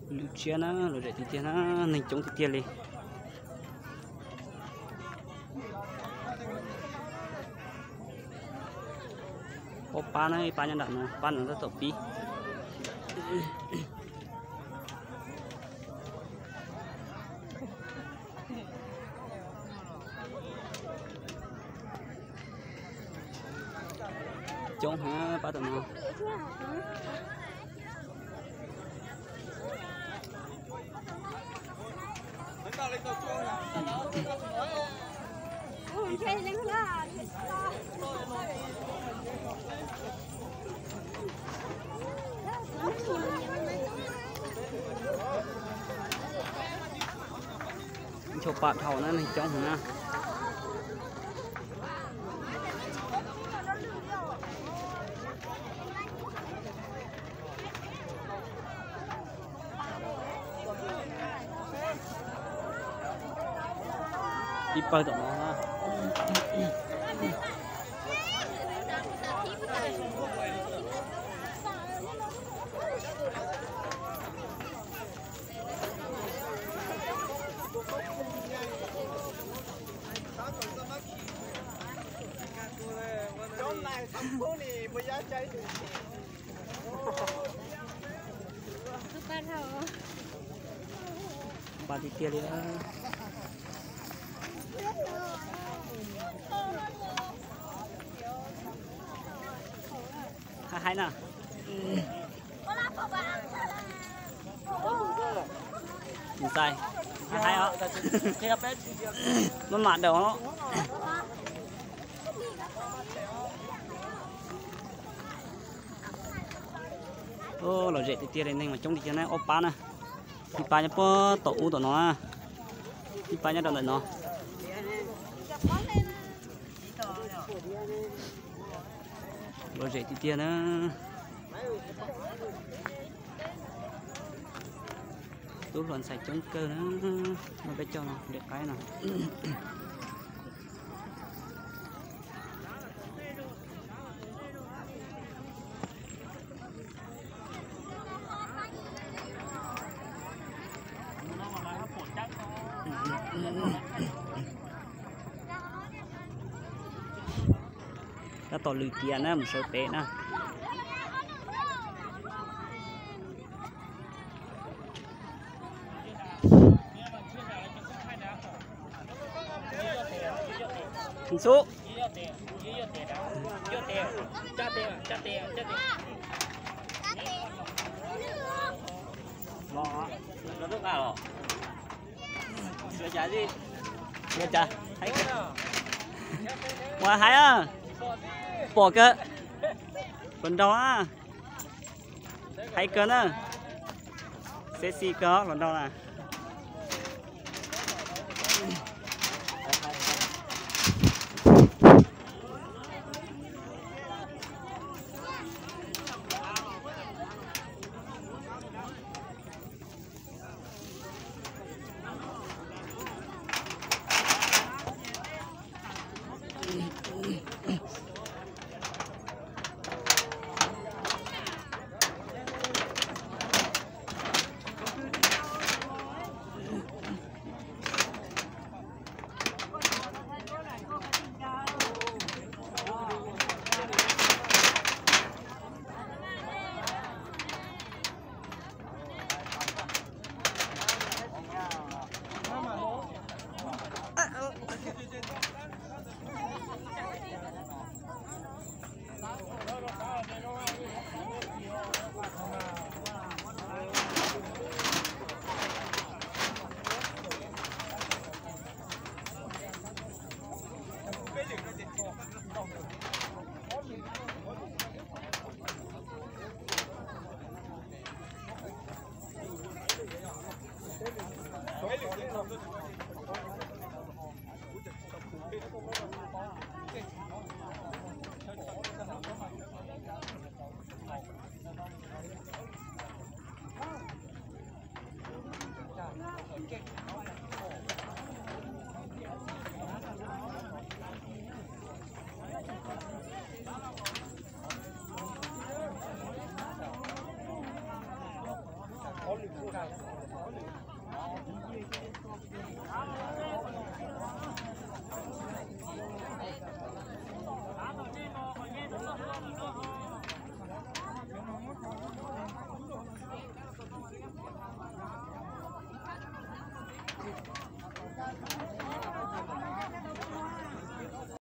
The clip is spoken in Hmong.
Lwm tsiab na, lom zem tiag tiag na, neeg coob tiag tiag li. Ob pab na, ib pab nyob nram no, pab no tab tom pib. Coob heev pab tom no. Ncho pam dhau na, neeg coob heev na. Ib pawg tom no na. Npaj tiag tiag li. Haib haib na. Ntxais, haib haib os. Maj mam daws os. Lom zem tiag tiag li, neeg mas coob tiag tiag na, ob pab na. Ib pab nyob puag tom ub tom no na, ib pab nyob rau ntawm no. Lom zem tiag tiag na. Tub hluas ntxhais coob kawg na, muaj peb caug no, lwm qaib no. Tab tom lwm tiam na, mus sawv pem na. Ntxub. Ua haib, pom kawg, hluas nraug na, haib kawg na, sexy kawg hluas nraug na.